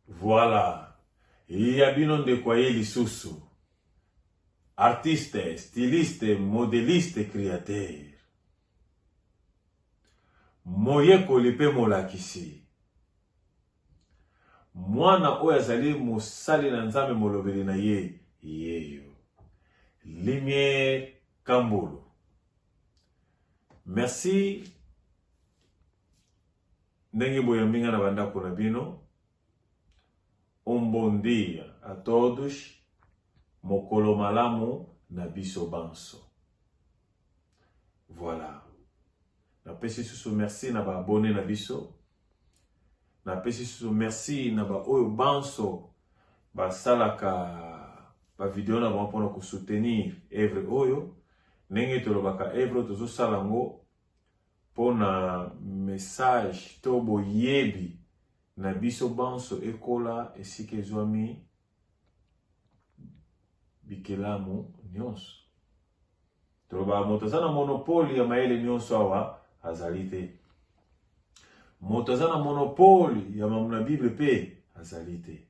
Voilà. Ya bino ndeko aye lisusu. Artiste, styliste, modeliste, créateur. Moyekoli pe molakisi. Mwana oyo azali mosali na Nzambe molobeli na ye yeyo. Lumière Kambulu. Merci ndenge boyambi nga na bandako na bino. Um bom dia a todos. Mokolo malamu na biso banso. Voilà. Napesi susu merci na ba abonnes na biso. Napesi susu merci na ba oyo banso basalaka ba video na bango mpona kosoutenir evre oyo. Ndenge tolobaka evre oyo tozosala yango mpona message to boyebi na biso banso ekola esika ezwami bikelamu nyonso. Tolobaka moto aza na monopole ya mayele nyonso awa azali te. Moto aza na monopole ya mamu na Bible mpe azali te.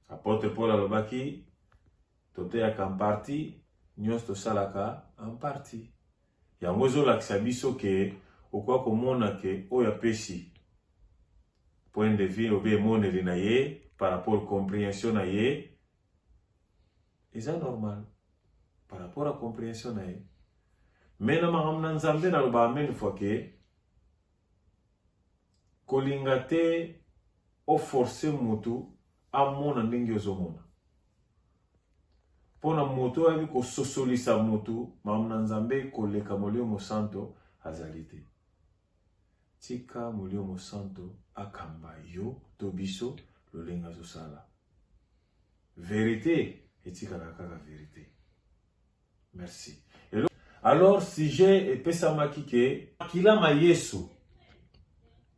Apotre Paul alobaki toteyaka en partie, nyonso tosalaka en partie. Yango ezolakisa biso ke okoka komona ke oyo apesi point de vue obe emoneli na ye par rapport comprehension na ye eza normal par rapport à comprehension na ye. Mais na makambo na Nzambe naloba amen fois ke kolinga te oforce mutu amona ndenge ozomona. Mpo na moto oyo ayebi kososolisa moto makambo na Nzambe koleka Molimo Mosanto azali te. Tika Molimo Mosanto akamba yo to biso lolenge azosala. Verite etikalaka kaka verite. Merci. Alors sujet epesamaki ke makila ma Yesu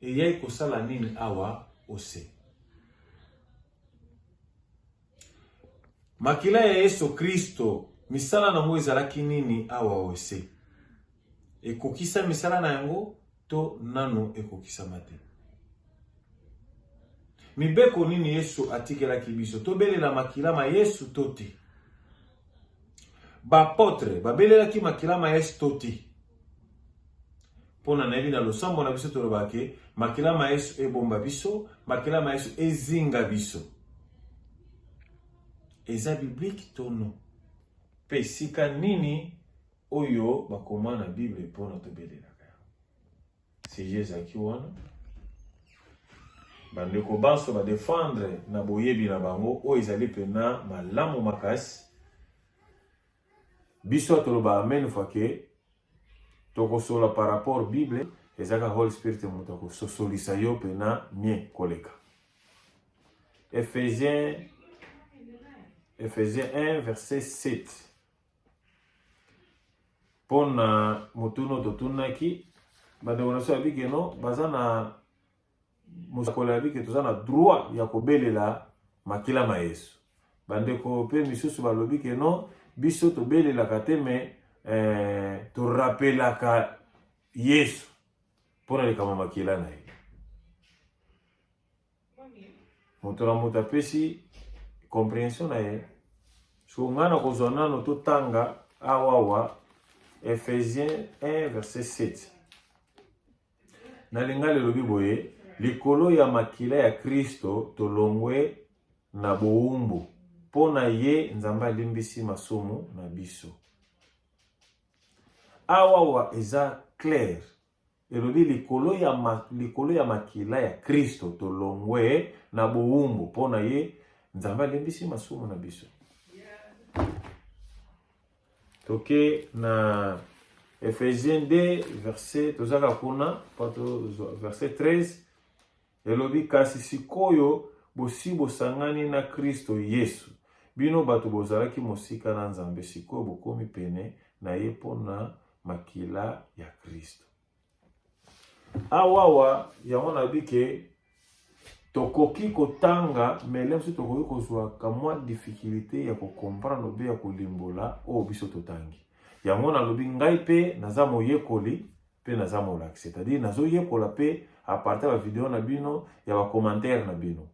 eyai kosala nini awa ose. Makila ya Yesu Kristo misala nango ezalaki nini awa ose? Ekokisa misala na yango to nano ekokisama te? Mibeko nini Yesu atikelaki biso? Tobelela makila ma Yesu to te? Ba apotre babelelaki makila ma Yesu to te? Mpo na nayebi na losambo na biso tolobaka ke makila ma Yesu ebomba biso, makila ma Yesu ezinga biso. Eza biblique to non? Mpe esika nini oyo bakoma na Bible mpo na tobelelaka yango? Sujet ezalaki wana. Bandeko banso ba defendre na boyebi na bango oyo ezali pena malamu makasi. Biso toloba amen fois ke tokosola par rapport Bible ezaka Holy Spirit moto akososolisa yo pena mie koleka. Ephésiens Ephésiens 1 verset 7. Mpo na motuna totunaki bandeko na biso ya bikeno baza na mosakoli ya bike toza na droit ya kobelela makila ma Yesu. Bandeko mpe misusu balobi ke non, biso tobelelaka te me eh, torapelaka Yesu mpo na likambo makila na ye. Moto na moto apesi comprehension na ye. So ngai nakozwa nano totanga awawa Ephésiens 1 verset 7. Na lingala elobi boye, likolo ya makila ya Kristo tolongwe na bowumbu, mpo na ye Nzambe alimbisi masumu na biso. Awawa eza clair, elobi likolo ya, ma, likolo ya makila ya Kristo tolongwe na bowumbu, mpo na ye Nzambe alimbisi masumu na biso. Toke na Ephésiens 2 verset tozaka kuna verset 13 elobi kasi sikoyo bosi bosangani na Kristo Yesu, bino bato bozalaki mosika na Nzambe, sikoyo bokomi pene na ye mpo na makila ya Kristo. Awawa yango nayebi ke tokoki kotanga mele mosusu tokoki kozwa kamwa difficulté ya kocomprendre obe ya kolimbola oyo biso totangi. Yango nalobi ngai mpe naza moyekoli mpe naza molakisi, c'est-à-dire nazoyekola mpe à partir ya bavideo na bino ya bacommentaire na bino.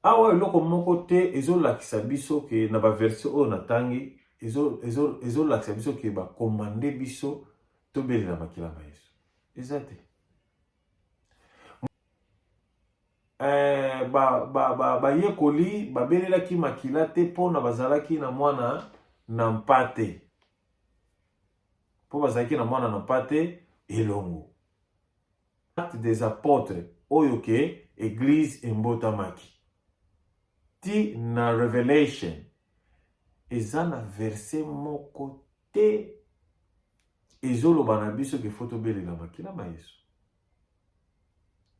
Awa eloko moko te ezolakisa biso ke na ba verset oyo natangi ezolakisa biso ke ba commande biso tobelela makila ma Yesu. Eza te. Eh, bayekoli ba, ba, babelelaki makila te mpo na bazalaki na mwana na mpate, mpo bazalaki na mwana na mpate elongo. Acte des Apôtres oyo ke eglise embotamaki ti na Revelation eza na verset moko te ezoloba na biso ke fo tobelela makila ma Yesu.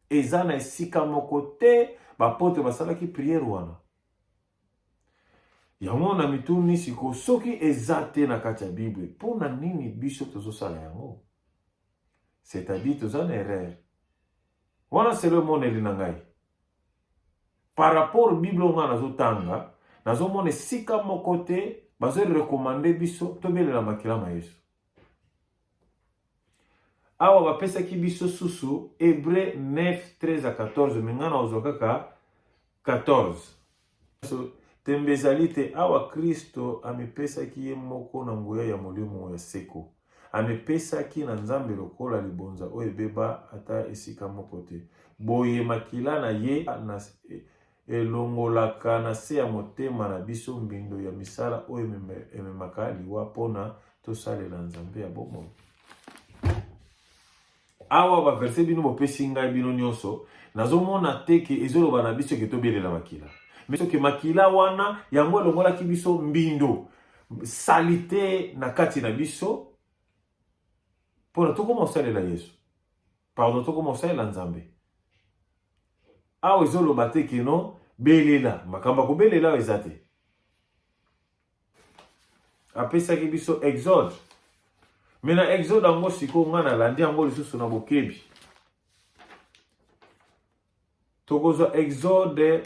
Eza na esika moko te bapotre basalaki priere wana. Yango na mituni siko, soki eza te na kati ya Bible, mpo na nini biso tozosala yango? C'est-à-dire toza na erreur wana, selo emoneli na ngai par rapport Bible oyo ngai nazotanga, nazomona esika moko te bazorekomande biso tobelela makila ma Yesu. Awa bapesaki biso susu Hebreu 9 13 à 14, me ngai nakozwa kaka 14. Tembe ezali te, awa Kristo amipesaki ye moko na nguya ya Molimo ya seko. Amipesaki na Nzambe lokola libonza oyo ebeba ata esika moko te. Boye makila na ye na elongolaka na se ya motema na biso mbindo ya misala oyo ememaka liwa mpo na tosalela Nzambe ya bomoi. Awa ba verset bino bopesi ngai bino nyonso, nazomona te ke ezoloba na biso ke tobelela makila. Mais soki makila wana yango elongolaki biso mbindo, salite na kati na biso, mpo na tokoma kosalela Yesu. Pardon, tokoma kosalela Nzambe. Awa ezoloba te ke no belela, makambo ya kobelela awa eza te. Apesaki biso Exode. Me na Exode yango sikoyo ngai nalandi yango lisusu na bokebi. Tokozwa Exode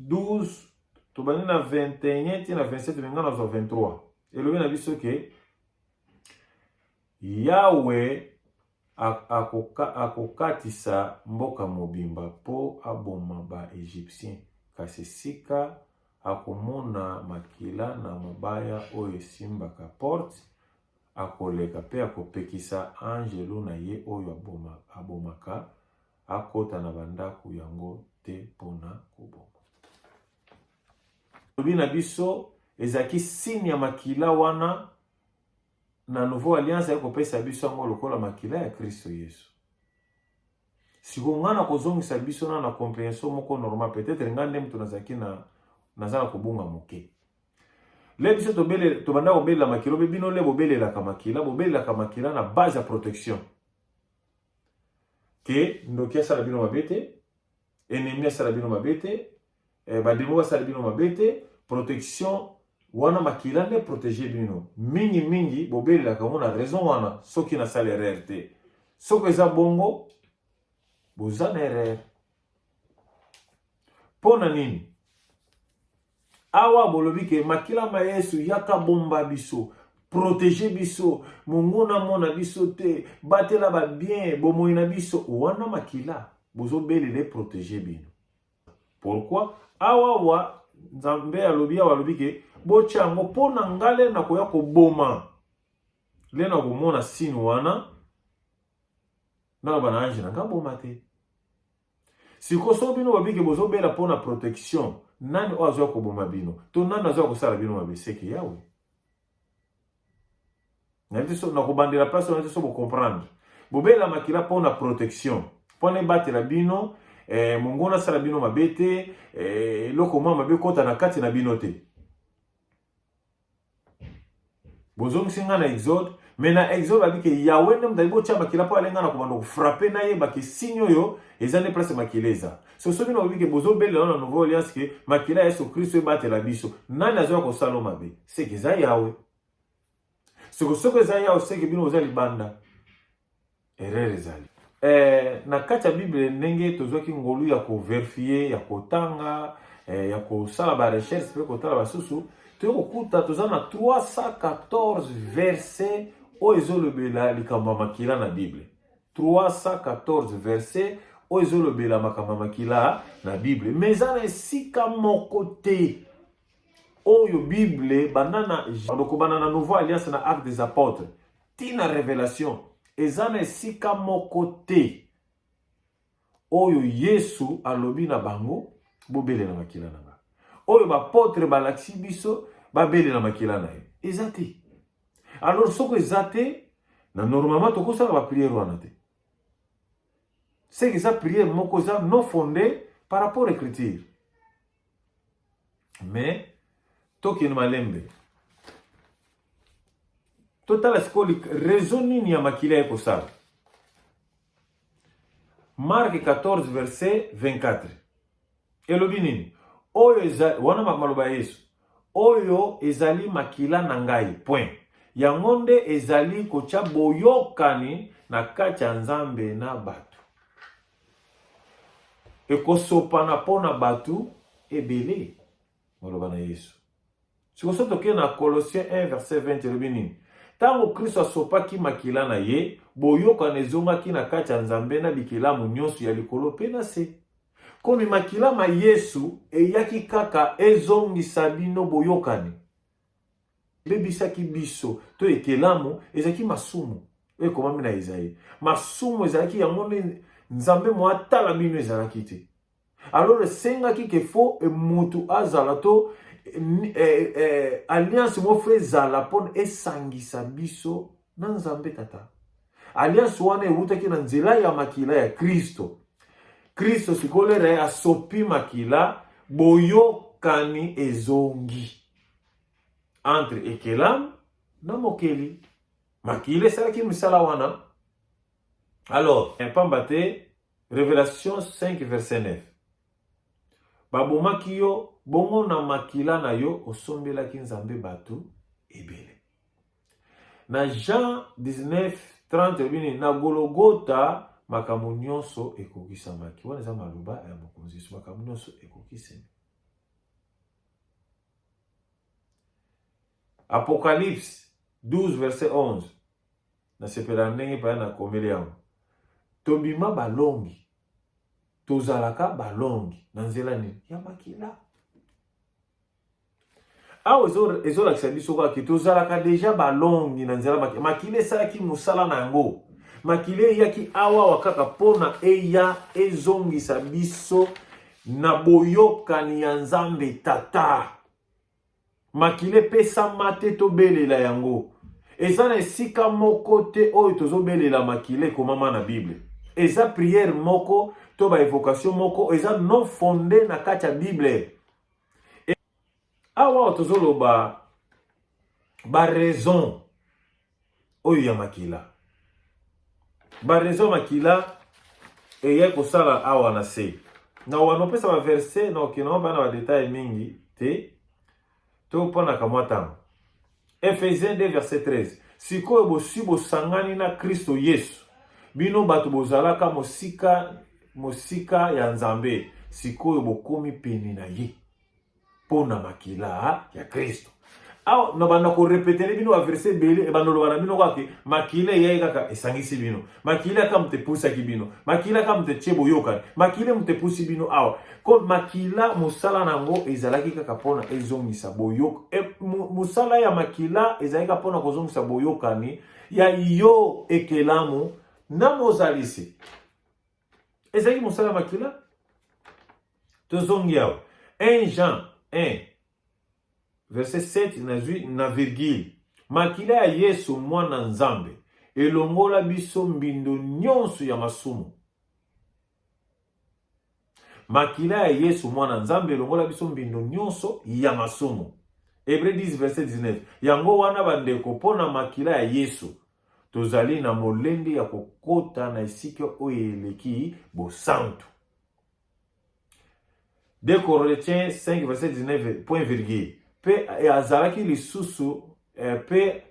12 tobandi na 21 ti na 27 me ngai nazwa 23. Elobi na biso ke Yawe akokatisa mboka mobimba mpo aboma ba-Egyptien, kasi esika akomona makila na mabaya oyo esimbaka porte, akoleka mpe akopekisa anjelu na ye oyo abomaka akota na bandako yango te mpo na koboma. Elobi na biso ezalaki signe ya makila wana na nouveau alliance aye kopesa biso yango lokola makila ya Kristo Yesu. Sikoyo ngai nakozongisa biso na na comprehension moko normal, peut-être ngai nde moto nazalaki na naza na kobunga moke. Le biso tobele tobanda kobelela makila obe bino le bobelelaka makila, bobelelaka makila na base ya protection. Ke ndoki asala bino mabe te, ennemi asala bino mabe te, eh, bademo basala bino mabe te, protection wana makila nde protege bino mingi mingi, bobelelaka yango na raison wana. Soki nasala erreur te, soki eza bongo boza na erreur. Mpo na nini awa bolobi ke makila ma Yesu yaka bomba biso, protege biso, monguna mona biso te, batela ba bien bomoi na biso? Wana makila bozobelela eprotege bino. Pourquoi? Awa wa Nzambe alobi awa, alobi ke botya yango mpo na nga le nakoya koboma, le nakomona signe wana, naloba na ange na nga boma te. Sikoyo soki bino babiki bozobela mpo na protection, nani oyo azoya koboma bino to nani azoya kosala bino mabe? Seke Yawe. Nayebi te so nakobandela place wana te so bocomprendre. Bobela makila mpo na protection, mpo na ebatela bino, eh, monguna asala bino mabe te, eh, eloko mwa mabe ekota na kati na bino te. Bozongisi ngai na Exode, me na Exode babi ke Yawe nde moto ayebi botya makila mpo alenga na kobanda kofrape, nayeba ke signe oyo eza nde place makila eza. So soki bino bobi ke bozobelela na nouveau alliance ke makila ya Yesu Kristo ebatela biso, nani azoya kosala mabe? Seke eza Yawe. Soko soki eza Yawe, seke bino boza libanda. Erreur ezali. Eh, na kati ya Bible ndenge tozwaki ngolu ya koverifie, ya kotanga, eh, ya kosala ba recherche mpe kotala basusu, toye kokuta toza na 314 verset oyo ezolobela likambo ya makila na Bible. 314 verset oyo ezolobela makambo ya makila na Bible. Mais eza na esika moko te oyo Bible banda na kobanda na Nouveau Alliance na Actes des Apôtres ti na Révélation, eza na esika moko te oyo Yesu alobi na bango bobelela makila na nga, oyo bapotre balakisi biso babelela makila na ye, eza te. Alors soko eza te, na normalement tokosala ba prière wana te. C'est que eza prière moko eza non fondée par rapport à écriture. Mais tokende malembe, totala sikoyo raison nini ya makila ekosala. Marc 14 verset 24 elobi nini? Oyo eza wana maloba ya Yesu, oyo ezali makila na ngai point. Yango nde ezali kotya boyokani na kati ya Nzambe na bato, ekosopana mpo na bato ebele. Maloba na Yesu. Sikoyo soki tokei na Colossiens 1 verset 20 elobi nini? Ntango Kristo asopaki makila na ye, boyokani ezongaki na kati ya Nzambe na bikelamu nyonso ya likolo mpe na se. Komi makila ma Yesu eyaki kaka ezongisa bino boyokani. Ebebisaki biso to ekelamu ezalaki masumu oyo ekomami na Ezayi. Masumu ezalaki yango nde Nzambe mwa atala bino ezalaki te. Alors esengaki ke fo mutu azala to alliance moko fo ezala mpona esangisa biso na Nzambe Tata. Alliance wana ewutaki na nzela ya makila ya Kristo. Kristo sikoyo lere asopi makila, boyokani ezongi entre ekelamu na mokeli. Makila esalaki misala wana. Alors pamba te Revelation 5 verset 9 babomaki yo bongo na makila na yo osombelaki Nzambe bato ebele. Na Jean 19 30 elobi nini? Na Gologota makambo nyonso ekokisamaki. Wana eza maloba ya Mokonzi Yesu, makambo nyonso ekokisami. Apocalypse 12 verset 11 nasepela ndenge paya nakomeli yango. Tobima balongi, tozalaka balongi na nzela nini? Ya makila. Awa ezolakisa biso kaka ke tozalaka deja balongi na nzela makila. Makila esalaki mosala na yango. Makila eyaki awawa kaka mpona eya ezongisa biso na boyokani ya Nzambe Tata. Makila epesama te tobelela yango. Eza na esika moko te oyo tozobelela makila ekomama na Bible. Eza prière moko to ba evocation moko eza non fondé na kati ya Bible. Awa tozoloba ba raison oyo ya makila, ba raison makila eyai kosala awa na se. Na wana opesa ba verset na okende wana na ba detail mingi te, to mpo mwa ntango. Ephésiens 2 verset 13, sikoyo bosi bosangani na Kristo Yesu, bino bato bozalaka mosika mosika ya Nzambe, sikoyo bokomi pene na ye mpo na makila ya Kristo. Awa na banda korepetele bino baverse ebele, ebanda oloba na bino kaka ke makila eyaki kaka esangisi bino, makila kaka moto epusaki bino, makila kaka moto etie boyokani, makila moto epusi bino awa. Ko makila mosala na yango ezalaki kaka mpona ezongisa boyok mosala ya makila ezalaki kaka mpona kozongisa boyokani ya yo ekelamu na mozalisi. Ezalaki mosala ya makila. Tozongi awa 1 Jean 1 verset 7 nazwi na virgule. Makila ya Yesu mwana Nzambe elongola biso mbindo nyonso ya masumu. Makila ya Yesu mwana Nzambe elongola biso mbindo nyonso ya masumu. Hébreux 10 verset 19. Yango wana bandeko, mpo na makila ya Yesu tozali na molende ya kokota na esika oyo eleki bosantu. 2 Corinthiens 5 verset 19 point virgule. Pe azalaki lisusu pe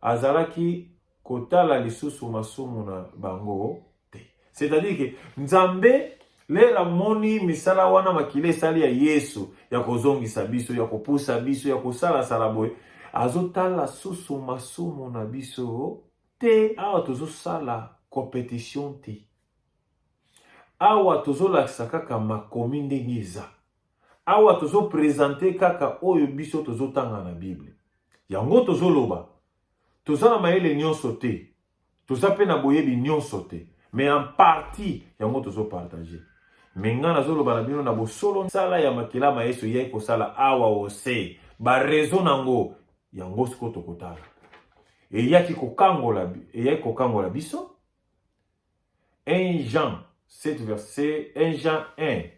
azalaki kotala lisusu masumu na bango te. C'est-à-dire que Nzambe lera moni misala wana makila esali ya Yesu ya kozongisa biso, ya kopusa biso, ya kosalasala boye, azotala susu masumu na biso te. Awa tozosala competition te. Awa tozolakisa kaka makomi ndenge eza. Awa tozo presenter kaka oyo biso tozotanga na Bible. Yango tozoloba. Toza na mayele nyonso te. Toza pe na boyebi nyonso te. Mais en partie yango tozo partager. Mais nga nazoloba na bino na bosolo sala ya makila ma Yesu eyaki kosala awa ose. Ba raison nango yango sikoyo tokotala. Eyaki kokangola eyaki kokangola biso. 1 Jean 7 verset 1 Jean 1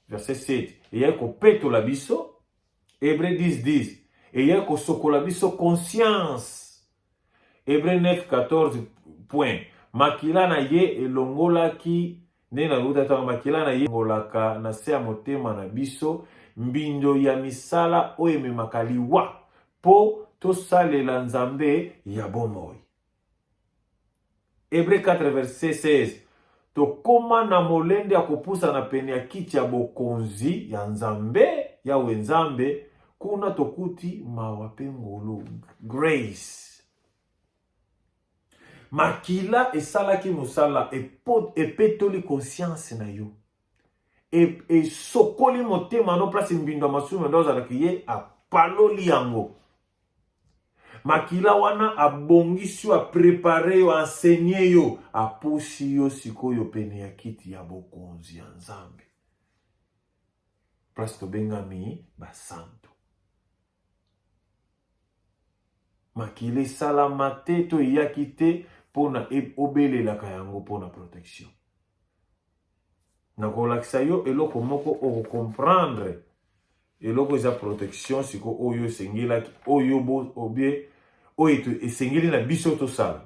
verset 7 eyaki kopetola biso. Hébreu 10 10 eyaki kosokola biso conscience. Hébreu 9 14 point makila na ye elongolaki nde na wuta ntango makila na ye elongolaka na se ya motema na biso mbindo ya misala oyo ememaka liwa mpo tosalela Nzambe ya bomoi. Hébreu 4 verset 16 tokoma na molende ya kopusana pene ya kiti ya bokonzi ya Nzambe, Yawe Nzambe, kuna tokuti mawa mpe ngolu, grace. Makila esalaki mosala, epetoli conscience na yo, esokoli motema no place mbindo ya masumu ndo azalaki ye apaloli yango. Makila wana abongisi yo, aprepare yo, enseigner yo, apusi yo sikoyo pene ya kiti ya bokonzi ya Nzambe, place tobengami basantu. Makila esalama te to eyaki te mpona obelelaka yango mpona protection. Nakolakisa yo eloko moko okokomprendre eloko eza protection siko oyo esengelaki oyo obie oyo esengeli na biso tosala.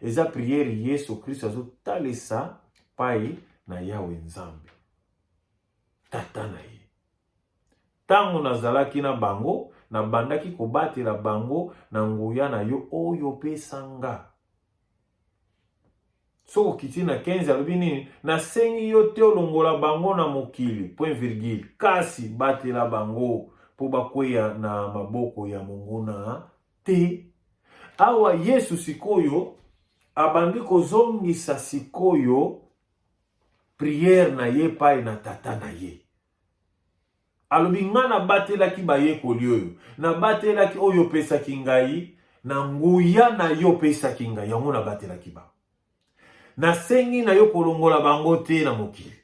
Eza priere Yesu Kristo azotalisa pai na Yawe Nzambe tata na ye. Ntango nazalaki na bango, nabandaki kobatela bango na nguya na yo oyo opesa nga. Soki okiti na 15 alobi nini? Nasengi yo te olongola bango na mokili, point virgule, kasi batela bango mpo bakweya na maboko ya monguna te. Awa Yesu sikoyo abandi kozongisa sikoyo priere na ye epai na tata na ye. Alobi, nga nabatelaki bayekoli oyo, nabatelaki oyo opesaki ngai, na nguya na yo opesaki ngai, yango nabatelaki bango. Nasengi na yo kolongola bango te na mokili,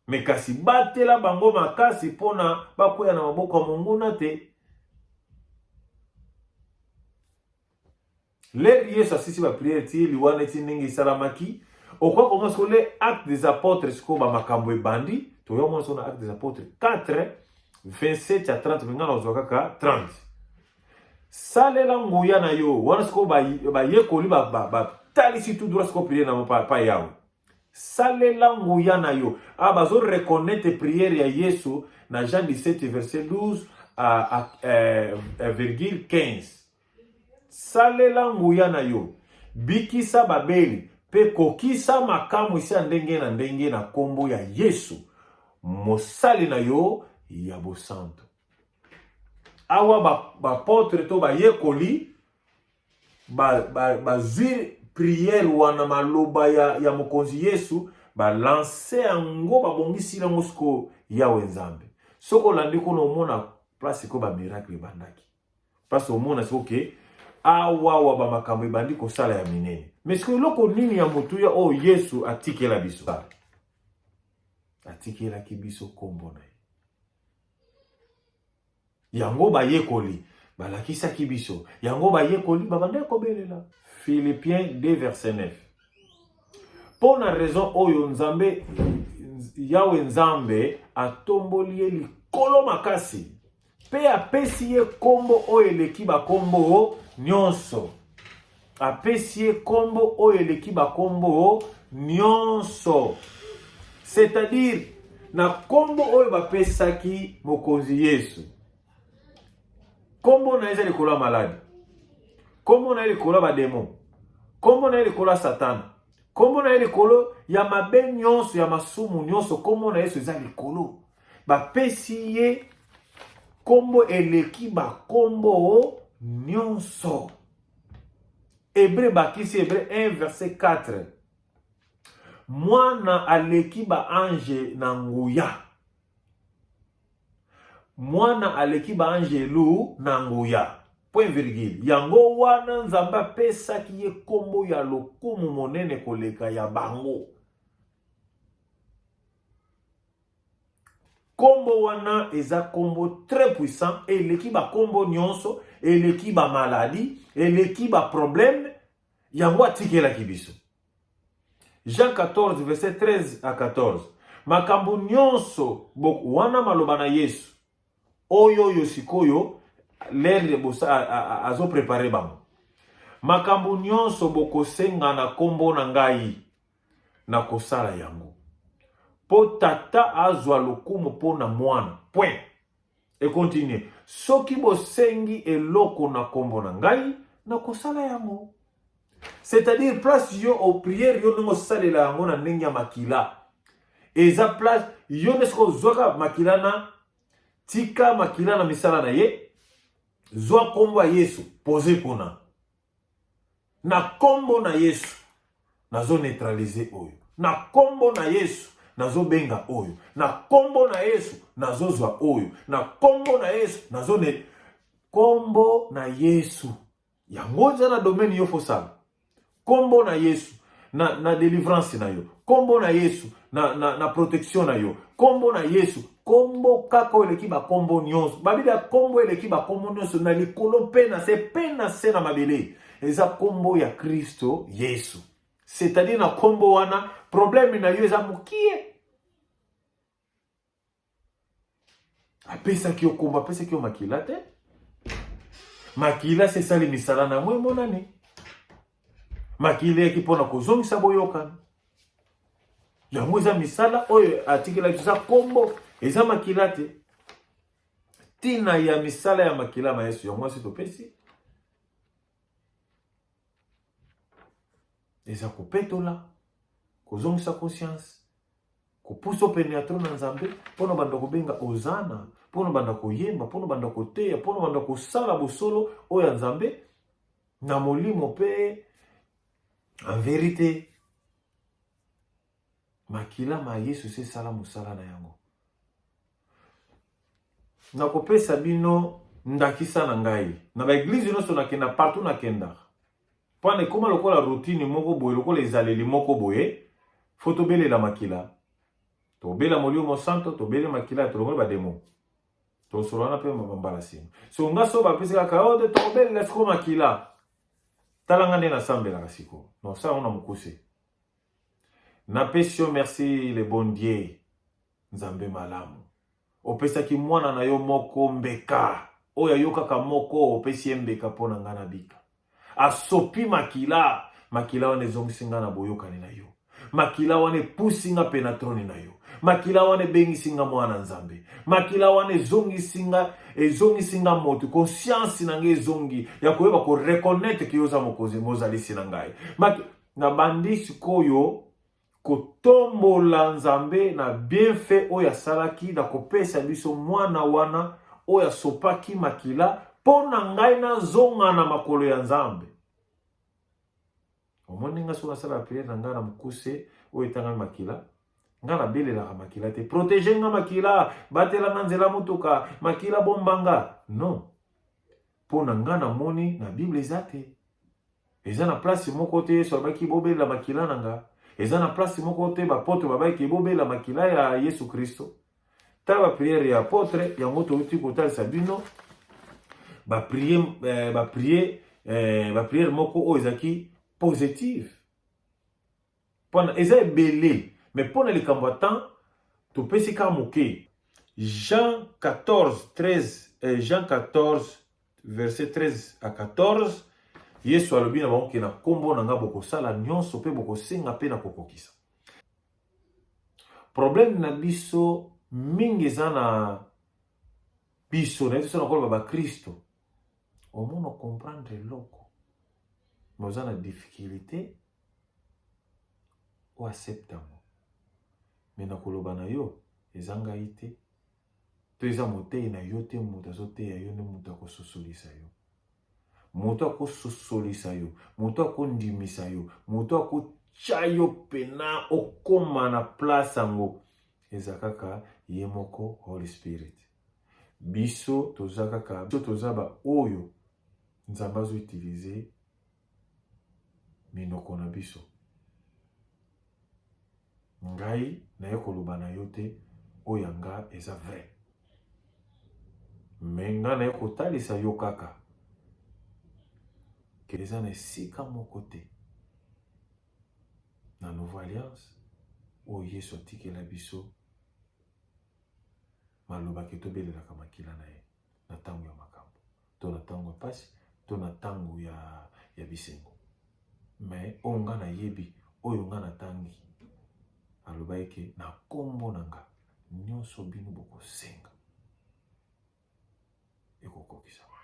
me kasi batela bango makasi mpona bakweya na maboko ya monguna te. Lere Yesu asisi ba prière ti liwa neti ndenge esalamaki, okoki komona sikoyo le acte des apôtres sikoyo ba makambo ebandi, toya komona sikoyo na acte des apôtres 4 27 à 30, mais ngai nazwa kaka 30. Salela nguya na yo wana sikoyo bayekoli batalisi tout droit sikoyo prière na bango pa Yawe. Salela nguya na yo. Ah, bazo reconnaître prière ya Yesu na Jean 17 verset 12 à virgule 15. Salela nguya na yo, bikisa babeli, mpe kokisa makamwisi ya ndenge na ndenge na nkombo ya Yesu, mosali na yo ya bosantu. Awa bapotre ba to bayekoli bazwi ba, ba priere wana, maloba ya mokonzi Yesu, balanse yango, babongisi yango sikoyo Yawe Nzambe. Soki olandi kuna omona place sikoyo ba miracle ebandaki. Place omona sikoyo ke awawa ba makambo ebandi kosala ya minene. Mais sikoyo eloko nini ya motuya oyo Yesu atikela biso? Atikelaki biso kombo na ye. Yango bayekoli balakisaki biso. Yango bayekoli babandaki kobelela. Philippiens 2 verset 9. Mpo na raison oyo Nzambe Yawe Nzambe atomboli ye likolo makasi mpe apesi ye kombo oyo eleki bakombo nyonso. Apesi ye kombo oyo eleki bakombo nyonso. C'est-à-dire na kombo oyo bapesaki mokonzi Yesu, kombo na ye eza likolo ya maladi, kombo na ye likolo ya bademo, kombo na ye likolo ya Satana, kombo na ye likolo ya mabe nyonso, ya masumu nyonso, kombo na Yesu eza likolo. Bapesi ye kombo eleki bakombo nyonso. Hébreu bakisi Hébreu 1 verset 4. Mwana aleki ba ange na nguya. Mwana aleki ba angelu na nguya. Point virgule. Yango wana Nzambe apesaki ye kombo ya lokumu monene koleka ya bango. Kombo wana eza kombo très puissant, eleki ba kombo nyonso, eleki ba maladie, eleki ba problème, yango atikelaki biso. Jean 14 verset 13 à 14. Makambo nyonso wana maloba na Yesu. Oyo oyo sikoyo lere azo prepare bango. Makambo nyonso bokosenga na kombo na ngai nakosala yango. Po tata azwa lokumu po na mwana. Point. E continue. Soki bosengi eloko na kombo na ngai, nakosala yango. C'est-à-dire place yo au prière yo ndenge osalela yango na ndenge ya makila. Eza place yo nde soki ozwaka makila na tika makila na misala na ye, zwa kombo ya Yesu, pose kuna. Na kombo na Yesu nazo neutraliser oyo. Na kombo na Yesu nazo benga oyo. Na kombo na Yesu nazo zwa oyo. Na kombo na Yesu nazo ne kombo na Yesu. Yango eza na domaine yo fosala. Kombo na Yesu na, na delivrance na yo. Kombo na Yesu na, na, na protection na yo. Kombo na Yesu kombo kaka oyo eleki bakombo nyonso. Babiblia kombo eleki bakombo nyonso na likolo mpe na se mpe na se na mabele eza kombo ya Kristo Yesu. C'est-à-dire na kombo wana problème na yo eza mokie. Apesaki yo kombo, apesaki yo makila te. Makila se esali misala na yango emonani. Makila eyaki mpo na kozongisa boyokani. Yango eza misala oyo atikelaki biso, eza kombo, eza makila te. Ntina ya misala ya makila ma Yesu yango asi topesi eza kopetola, kozongisa conscience, kopusa pene ya trone na Nzambe mpo na banda kobenga Ozana, mpo na banda koyemba, mpo na banda koteya, mpo na banda kosala bosolo oyo ya Nzambe na molimo mpe en verite. Makila ma Yesu se sala mosala na yango. Nakopesa bino ndakisa na ngai na ba eglise nyonso nakenda, partout nakendaka, mpo na ekoma lokola routine moko boye, lokola ezaleli moko boye, fo tobelela makila, tobela molimo mosanto, tobele makila, tolongoli bademo, tosolola wana mpe mbala nsima. So nga so bapesi kaka oyo te tokobelela sikoyo makila, tala nga nde nasambelaka sikoyo, nosala yango na mokuse. Napesi yo merci le bon Dieu, Nzambe malamu. Opesaki mwana na yo moko mbeka, oyo ayokaka moko, opesi ye mbeka mpo na ngai nabika. Asopi makila, makila wana ezongisi ngai na boyokani na yo. Makila wana epusi nga mpe na trone na yo. Makila wana ebengisi nga mwana Nzambe. Makila wana ezongisi nga, ezongisi nga moto, conscience na ngai ezongi ya koyeba ko reconnaître que yo oza mokonzi, mozalisi na ngai. Nabandi sikoyo kotombola Nzambe na bienfait oyo asalaki na kopesa biso mwana wana oyo asopaki makila mpo na ngai nazonga na makolo ya Nzambe. Omoni nga soki nasala prière na ngai na mokuse oyo etangami makila, ngai nabelelaka makila te, protege nga makila, batela nga nzela motuka, makila bomba nga. Non, mpo na ngai namoni na Bible eza te. Eza na place moko te Yesu alobaki bobelela makila na nga. Eza na place moko te bapotre babaki bobelela makila ya Yesu Kristo. Tala ba prière ya apotre yango touti kotalisa bino ba prière eh, ba prière eh, ba prière moko oyo ezalaki positive. Pona eza ebele mais pona likambo ya temps topesi kaka moke. Jean 14 13 eh, Jean 14 verset 13 à 14 Yesu alobi na bango ke na kombo na nga bokosala nyonso pe bokosenga pe na kokokisa. Problème na biso mingi eza na biso na biso nakoloba ba Kristo omona comprendre eloko mais oza na difficulté o accepte yango mais nakoloba na yo eza ngai te to eza moteyi na yo te moto azoteya yo nde moto akososolisa yo moto akososolisa yo moto akondimisa yo moto kotya yo pena okóma na place yango eza kaka ye moko Holy Spirit. Biso toza kaka, biso toza baoyo Nzambe azoutiliser minoko na biso. Ngai naye koloba na yo te oyo ya nga eza vrai, mais ngai naye kotalisa yo kaka ke eza na esika moko te na Nouveau Alliance oyo Yesu atikela biso maloba ke tobelelaka makila na ye na ntango ya makambo to na ntango ya mpasi to na ntango ya bisengo. Mais oyo nga nayebi, oyo nga natangi, aloba eke na nkombo na nga nyonso bino bokosenga ekokokisama.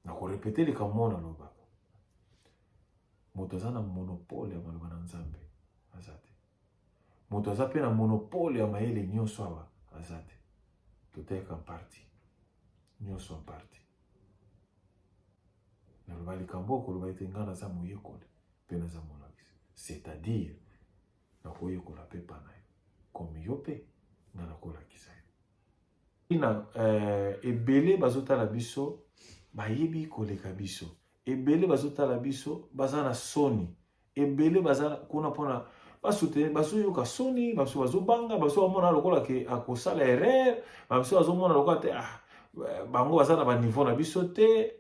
Nakorépéter likambo wana alobaka: moto aza na monopole ya maloba na Nzambe aza te, moto aza mpe na monopole ya mayele nyonso awa aza te. Toteka partie nyonso en partie. Naloba likambo oyo koloba ete ngai naza moyekoli mpe naza molakisi, c'est-à-dire nakoyekola mpe pa na yo comme yo mpe ngai nakolakisa yo. Na ebele bazotala biso bayebi koleka biso, ebele bazotala biso baza na soni, ebele baza kuna mpona basoutenir, bazoyoka soni, baso bazobanga, baso bamona lokola ke akosala erreur, baso bazomona lokola te, ah, bango baza na baniveau na biso te.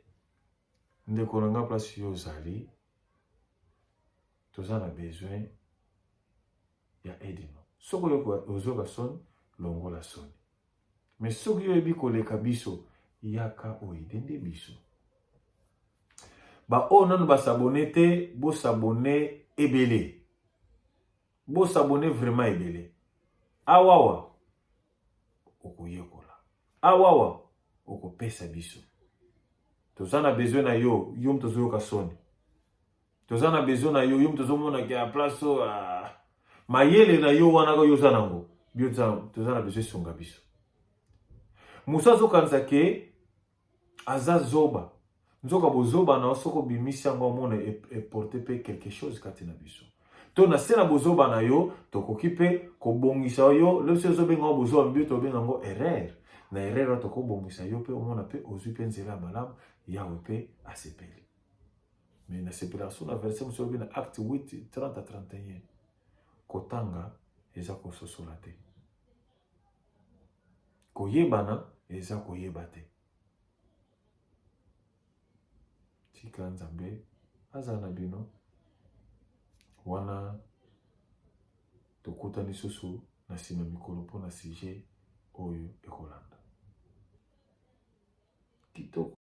Ndeko na nga, place yo ozali, toza na besoin ya aide. No soki ozoyoka soni, longola soni. Mais soki oyebi koleka biso, yaka oaider nde biso. Baoyo nano bas'abonner te, bos'abonner ebele, bos'abonner vraiment ebele. Awawa okoyekola, awawa okopesa biso. Toza na besoin na yo. Yo moto ozoyoka soni, toza na besoin na yo. Yo moto ozomonaka ya place oyo, ah, mayele na yo wana yo oza nango, bio toza na besoin esunga biso. Mosu azokanisa ke aza zoba, nzoka bozoba na yo soki obimisi yango, omona eporte mpe quelque chose kati na biso. To na se na bozoba na yo, tokoki mpe kobongisa yo. Lobi ozobenga ngo bozoba, bio tobenga yango erreur. Na erreur wana tokobongisa yo mpe omona mpe ozwi mpe nzela ya malamu, Yawe mpe asepeli. Mais nasepelaka so na verset mosusu olobi na Acte 8 30 à 31: kotanga eza kososola te, koyebana eza koyeba te. Tika Nzambe aza na bino. Wana tokutani lisusu na nsima mikolo mpona sujet oyo ekolanda. Kitoko.